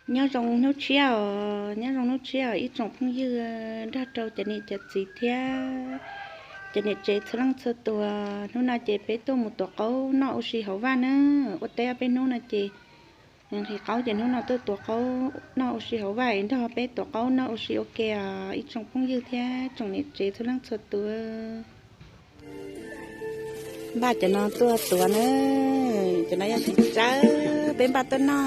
Nyob zoo hnub tshiab os, nyob zoo hnub tshiab os ib tsoom phooj ywg nrog rau cov niam cov txiv thiab cov niam tsev txhua leej txhua tus. Hnub no ces peb tuaj mus tuav qaub noj ua si hauv vaj na. Ua teb ob peb hnub no ces nqhis qaub ces hnub no tuaj tuav qaub noj ua si hauv vaj es nrog peb tuav qaub noj ua si ua ke os ib tsoom phooj ywg thiab tsoom niam tsev txhua leej txhua tus. Npaj cov no tuaj tuav na, cov no yog tsawb peb npaj tuaj noj.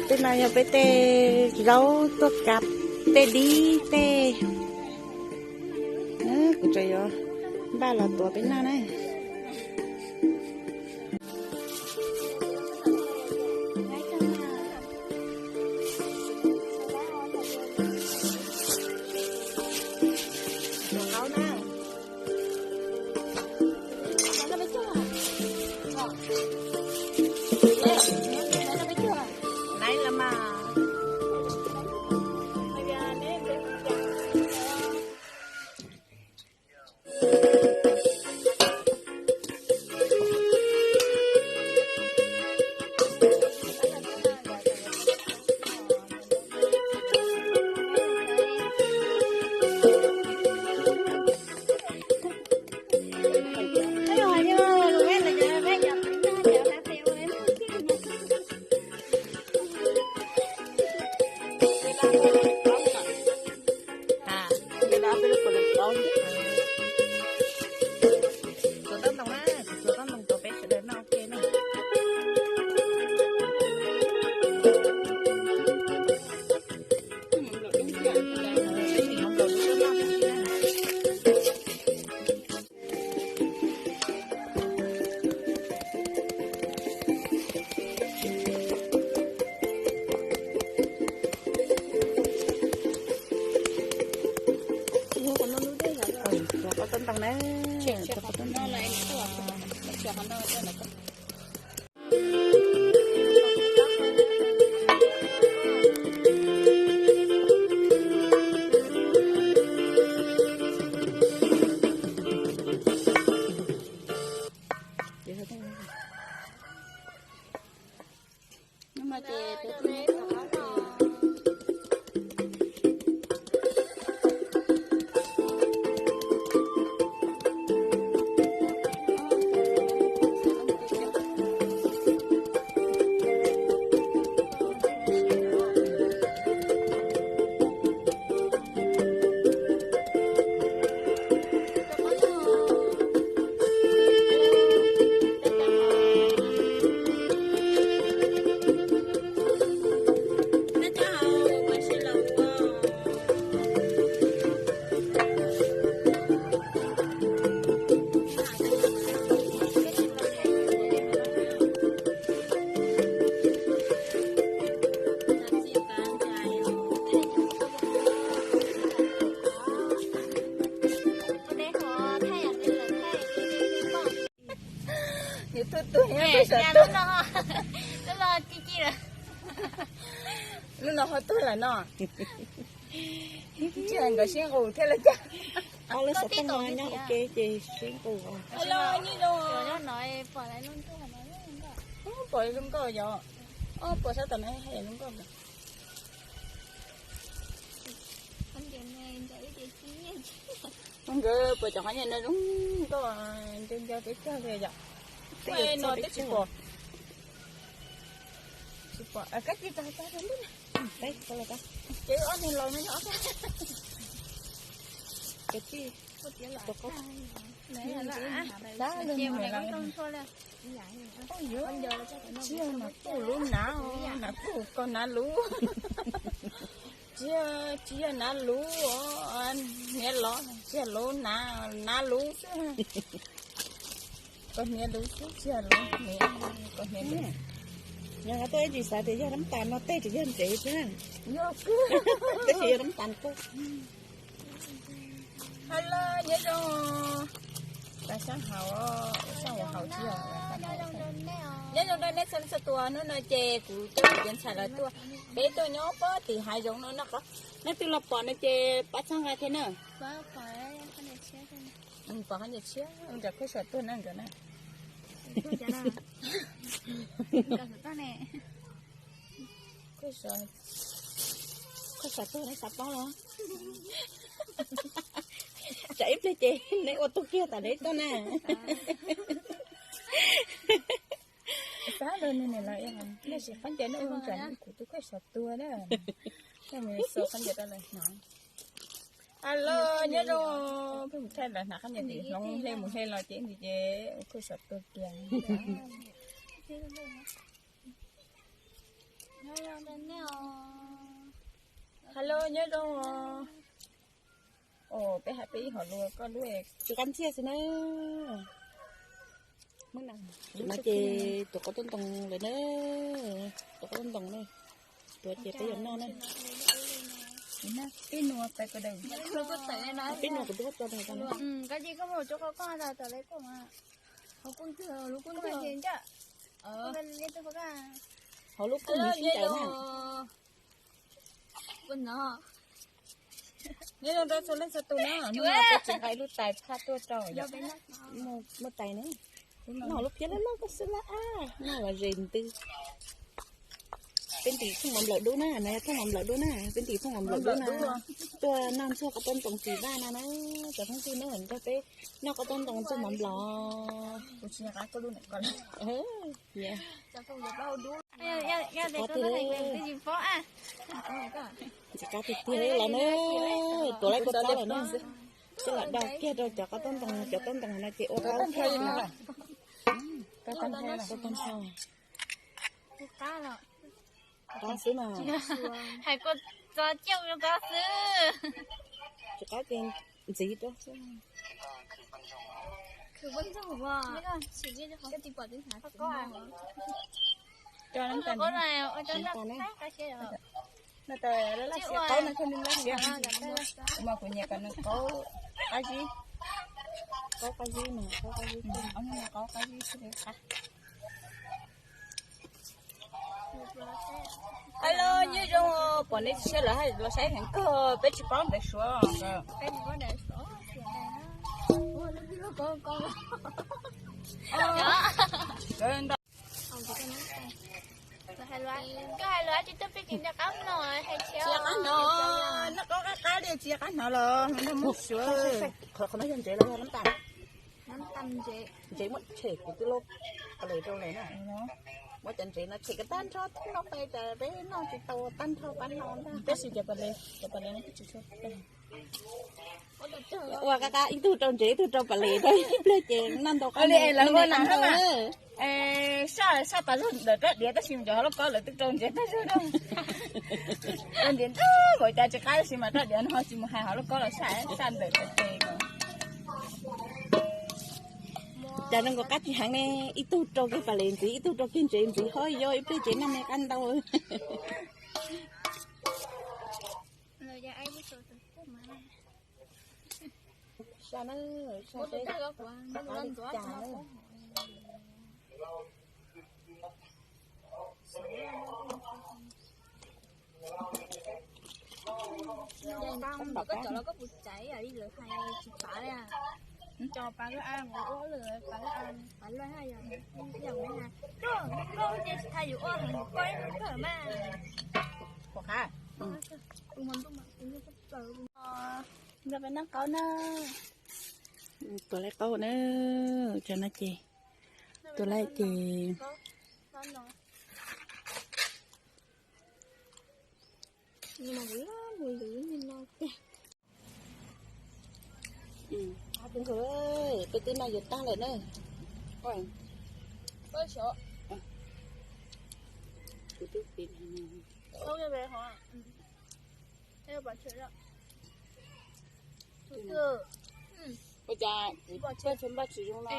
Tej no yog peb tej zaub tuaj kav, tej dib tej. Kuv tseem yuav npaj los tuav peb noj na. Tsuav tau ntoo na, tsuav tau ntoo rau peb sawv daws noj ua ke na. Tsuav tau ntoo na, tsuav tau ntoo. Nws tuaj tuag nyob peb saum tuag. Lub no ho tuag lawm no. Tsis nkawd sib nqus thiab lawm cas. Ob lub xov tooj no nyob ua ke ces sib nqus. Pom lub nkauj yom. Pom sab tom no lub nkauj. Nkawd puas cov qhov nyiaj no zoo nkauj, nco nco peb cog li yom. Tej no twb tsis pom. Tsis pom, kab ci tag tag li. Ces ob niag laus no yog ob kab. Kab ci. Tab lub no lawm. Tsis yog nas tuj lub nav, nas tuj koj nav luv. Tsis yog, tsis yog nav luv, hniav los tsis yog luv, nav luv xwb. Koj hniav luv xwb, tsis yog luv hniav, koj hniav luv. Yog tuaj ib tsis xav tias yog rab tas no tej tsis yog ntsev xwb na. Yog, tab sis yog rab tas koj. Hello, nyob zoo. Tag sab haus, sab haus haus tsis yog. Nyob zoo rau nej txhua txhua tus, hnub no ces kuv coj kuv cov ntxhais lawv tuaj, peb tuaj nyob puag tim hav zoov no noj qab. Nej twg los pom no ces pab txhawb nqa thiab na. Pom qhov ntawd tshiab, nram khuj saum tuaj na nkawd na. Nkawd xov tooj ne. Koj xav tuag neb xav paub los? Tsam ib pliag ces neb ua tuag kiag tas neb tuaj na. Xav los nws niam los, nej sim qab ncaws nej ua tsam kuv tus koj xav tuag na. Koj mus xav qab ncaws rau lawv hnov. Alo, nyob zoo. Peb mus thaij lawv hnav qab ncaws tim hloov hle mus hle los ces ntsis ces kuj sawv tuag kiag. Alo, nyob zoo os. Os, peb hais peb ib hom lus koj lub tsis qab ntxiag xwb na. No ces tuav qab toj ntoo lawm na. Tuav qab toj ntoo na. Tuav ces peb yuav noj na. Peb nua pais ko daws. Peb nua kuv twb tso rau tau. Hauv lub kub nws sib ncaim na. Nyob zoo rau txhua leej txhua tus na, hnub no peb tsis nqa ib lub tais phaj tuaj rau, muaj tais ne. Noj lub phiab loj loj koj xwb laj ab, noj los ze ntws. Peb ntim thooj mov nplawm dub na, no yog thooj mov nplawm dub na, peb ntim thooj mov nplawm dub na. Tuaj noj ntxuag qab toj ntoo txiv vaj no na, cov phooj ywg na, nrog peb noj qab toj ntoo ntxuag mov nplawm. Ntxim qab tiag tiag li los na, tuav laib kua txob lawm na. Coj los do kiag rau cov qab toj ntoo, cov toj ntoo no ces ua qab toj ntoo, qab toj ntoo, qab toj ntoo xwb mas. Hais kua txob coj rau qab xwb. Tsis qab ces ntxiv rau xwb. Mas kuv nyiam kom nws qaub qab zib, qaub qab zib mas, qaub qab zib, qaub qab zib thiaj li qab. Alo, nyob zoo, pom nej tsis siab lawm los saib heev kawg, peb tsis paub ntawv Suav. Koj hais lus tsis tau peb tsis nco qab no, hais tsis qab no, noj qaub qab qab li tsis qab hnov los noj muab Suav. Qhov no yog ntsev los yog nab tas? Ntsev muab tshem kuv twb lub pales rau lawm na. Muab cov ntsev no tshem kom tag nrho no pais tas peb noj tsis tau tag nrho pab no ntag. Tab sis cov pales, cov pales no twb tsis tshua ua qab qab, ib tug rau ntsev ib tug rau pales rau ib pliag ces noj ntau qab li lawv ua na. Saj, saj tas zog ntawm rab diav tab sis cov hauv lub kaub lawv twb rau ntsev tag zog na. Rau ntsev ntau npaum cas tsis qab tab sis mas rab diav no ho tsis mus hais hauv lub kaub los saj, saj ntawm tes ko. Cas zoo nkaus qab tsis heev ne, ib tug rau kiag pales ntxiv ib tug rau kiag ntsev ntxiv ho yog ib pliag ces noj me qab ntau. Saj na, saj seb qab li cas na. Koj cov los koj puas caiv li lawv hais tsis pav li. Cov pav laj, pav laj, pav laj yog, yog koj ces tsis tha yus ua heev koj ib tug kawg mas. Puas qab? Nrog peb noj qaub na. Tuav laib qaub na, cov no ces, tuav laib ces. Peb twb noj yuav tag lawm na. Ua cas peb tsis npaj tsis zoo no?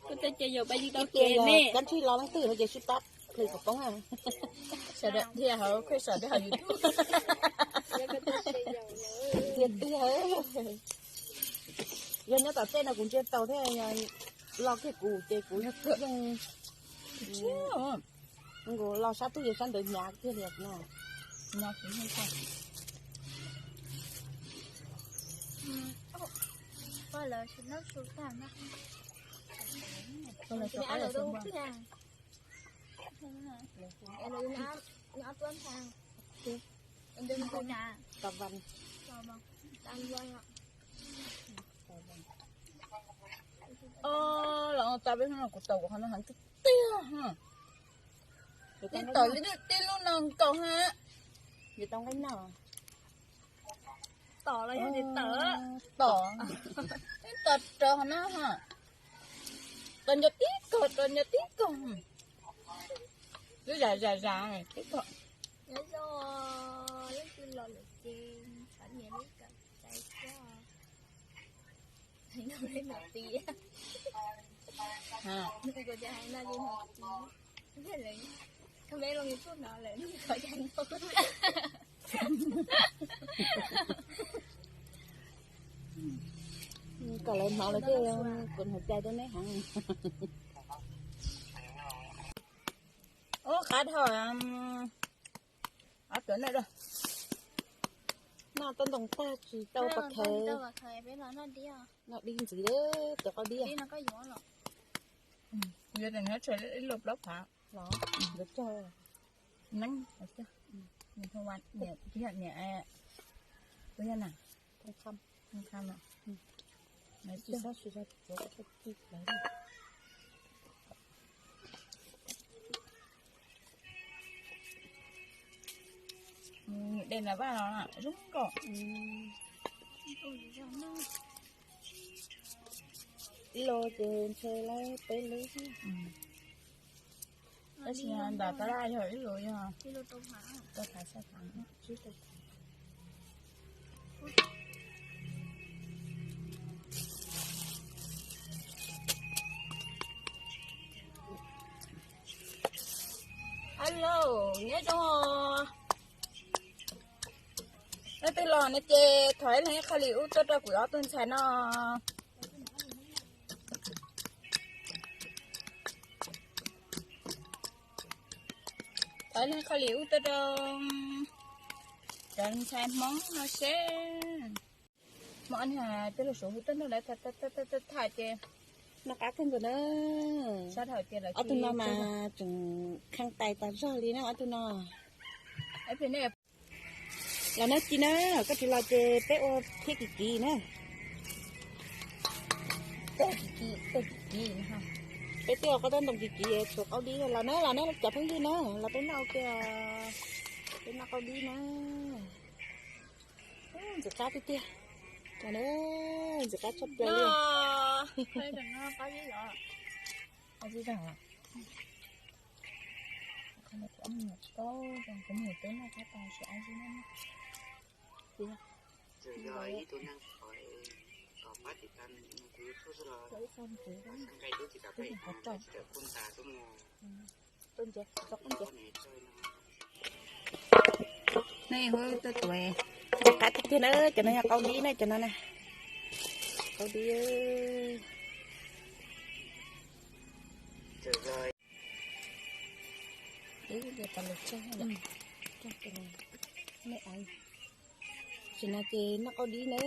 Koj tej ces yog peb tsis tau tias ne, kab ntsig los leej twg no ces sib pab plis kom poob. Sawv daws dhia hauv, khuj sawv daws hauv YouTube. Tiag tiag, yog nyob tom tej no kuv ntsia tau thiab, los kiag kuv ces kuv yeej nkaus los sab twg yog sab ntawd hnyav kiag li no. Hnyav kiag li. Poj lawv tsis noj su tag na. Los tau peb hnub no kuv tau kuv qhov no heev tiag tiag. Tib tom li tib lub no nkaus ha. Tom los yog tib tom, tib tom raws qhov no ha. Rau nco tib kaug, rau nco tib kaug. Lub zam zam zam tib kaug. Nyob zoo, leej twg los lawm ces thov nias lub subscribe thiab. Hais no li no tiag. Kuv tias hais no li no tiag. Koj me los YouTube no lawm, koj cai no. Kom lawv hnov lawv thiaj kuv hais cai rau neb heev. Ub, qab dhau. Ob tuav noj, noj tau ntoo tag tsis tau pov khawv. Noj dib ntxiv, tuav qau dib. Yuav ib lub plaub phav los, neeb, niam, niam, dej na vaj los zoo nkauj. Ib lub ces ntshe lawm peb lub. Tab sis ntawm tab laj yog ib lub yog rau phav, sab phav, tsib rau phav. Alo, nyob zoo. Leej twg los no ces thov ib leeg ib qho li ub tuaj rau kuv ob tug ntxhais no. Thov ib leeg ib qho li ub tuaj rau cov ntxhais Hmoob no seb. Hmoob ob niag tej lus suav hu tuaj nrog lawv tham ces noj qab kawg nkaus na. Ob tug no mas tseem kheej tais tas zog li na ob tug no. Los na Ci na, koj tsis los ces peb ua thiab Kiv Kiv na. Peb twb ua qab tab ntoo Kiv Kiv tshuav qau dib. Los na, los na cov phooj ywg na, los peb noj ua ke, peb noj qau dib na. Ntxim qab tiag tiag. Los na, ntxim qab tshaj plaws li. Nej hu tuaj tuav qab tiag tiag na, cov no yog qau dib na, cov no na. Qau dib. Ib tias tas lus tseg. Tam sim no ces noj qau dib na,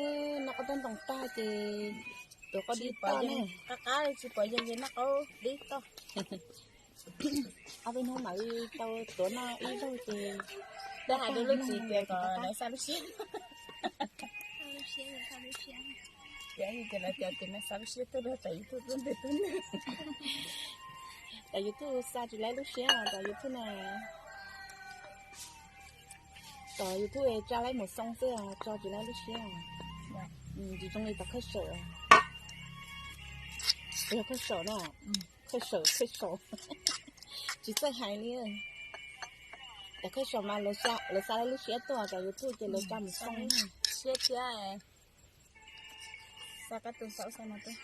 noj qau tab ntoo tag ces tuav qau dib toj na. Qab qab tsis pom yog ces noj qau dib toj. Ob peb hnub mam li tau tuav noj ib zaug ces. Lawv hais rau lub txiv tias kom lawv xa lub siab. Tias lawv tias ces lawv xa lub siab tuaj rau tom YouTube tuaj ntes tuaj ntes. Tom YouTube xa tsis laib lub siab, tom YouTube na, tom YouTube tsa laib mus xoo xwb, tso tsis laib lub siab. Tsis zoo li tom khawj sawm. Yog khawj sawm na, khawj sawm, khawj sawm. Tsis txawj hais li. Tom khawj sawm mas lawv xa laib lub siab tuaj, tom YouTube ces lawv tsa mus xoo. Siab thiab. Xa kab tus saum xa no tuaj.